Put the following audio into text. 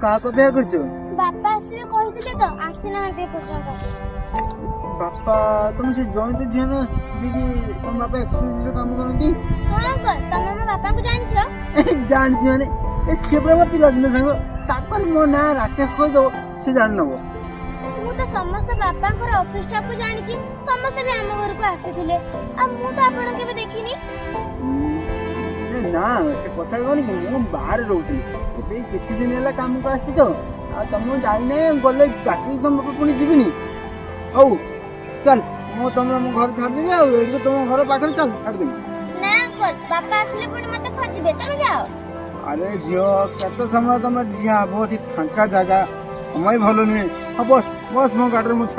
କାହାକୁ ଅପେକ୍ଷା କରିଛୁ? ବାପା ଆସିବେ କହିଥିଲେ ତ, ଆସିନାହାନ୍ତି ଏପର୍ଯ୍ୟନ୍ତ। ବାପା ତମ ସେ ଜୟନ୍ତ ଝିଅ ନା, ଯିଏକି ତମ ବାପା ଏକ୍ସକ୍ଲୁସିଭରେ କାମ କରନ୍ତି? ହଁ ଅଙ୍କଲ, ତମେ ମୋ ବାପାଙ୍କୁ ଜାଣିଛ? ଜାଣିଛି ମାନେ, ଏ ସିଏ ପୁରା ମୋ ପିଲାଦିନ ସାଙ୍ଗ। ତାକୁ ମୋ ନାଁ ରାକେଶ କହିଦବ, ସେ ଜାଣିନବ। ମୁଁ ତ ସମସ୍ତ ବାପାଙ୍କର ଅଫିସ ଷ୍ଟାଫକୁ ଜାଣିଛି, ସମସ୍ତେ ବି ଆମ ଘରକୁ ଆସିଥିଲେ, ଆଉ ମୁଁ ତ ଆପଣଙ୍କୁ କେବେ ଦେଖିନି। ଏ ନା, ସେ କଥା କଣ କି, ମୁଁ ବାହାରେ ରହୁଥିଲି, ଏବେ ଏଇ କିଛି ଦିନ ହେଲା କାମକୁ ଆସିଛି ତ, ଆଉ ତମ ଯାଇନାହିଁ। ଗଲେ ଚାକିରି ତମ ବାପା ପୁଣି ଯିବିନି। ହଉ ଚାଲ, ମୁଁ ତମ ଆମ ଘରେ ଛାଡ଼ିଦେବି, ଆଉ ଏଇଠି ତ ତମ ଘର ପାଖରେ, ଚାଲ ଛାଡ଼ିଦେବି। ନା ଅଙ୍କଲ, ବାପା ଆସିଲେ ପୁଣି ମତେ ଖୋଜିବେ, ତମେ ଯାଅ। ଆରେ ଝିଅ, କେତେ ସମୟ ତମେ ଠିଆ ହବ? ଏଠି ଫାଙ୍କା ଜାଗା, ସମୟ ଭଲ ନୁହେଁ। ହଁ, ବସ୍ ବସ୍, ମୋ ଗାଡ଼ିରେ ମୁଁ